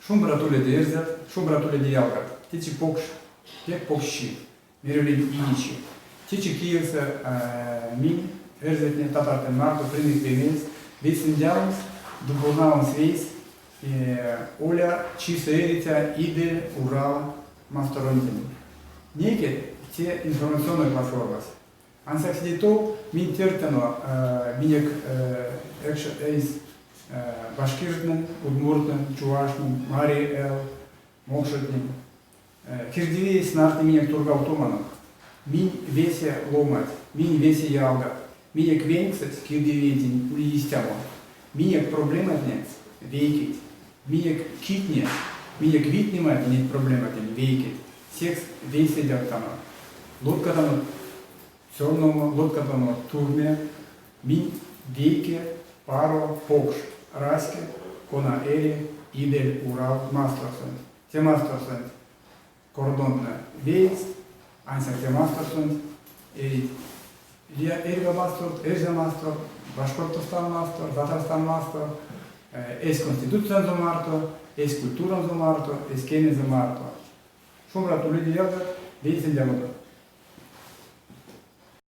Шумбрат уледе, эрзят, шумбрат уледе, ялгат. Течи покш, пек покш чи, меревлинь Инечи. Течи Киевсэ минь, эрзятне, татартнэнь марто прынек ве мельс вейсэндявомс ды пурнавомс вейс оля чисэ эриця Идель, Урал масторонтень. Нейке те информационной платформась. Ансяк седе тов минь тердтяно минек эйс башкиртнэнь, удмуртнэнь, чуваштнэнь, Марий Эл, мокшотнень. Кирдивиесь снартни минек тургавтоманок. Минь весе ломанть, минь весе ялгат. Минек веньксэсь кирдивиентень ули истямо. Минек проблематне вейкеть. Минек китне, минек витнематне неть проблематнень вейкеть. Секс вейсэндявтано. Лоткатано цёрномо, лоткатано турме. Минь вейке, паро, покш раське, кона эри Идель Урал масторсонть. Те масторсонть кордонтнэ веенст, ансяк те масторсонть эрить лия эрьва масторт, Эрзя мастор, Башкортостан мастор, Татарстан мастор, эсь конституциянзо марто, эсь культуранзо марто, эсь кемензэ марто. Шумбрат уледе ялгат, вейсэндяводо!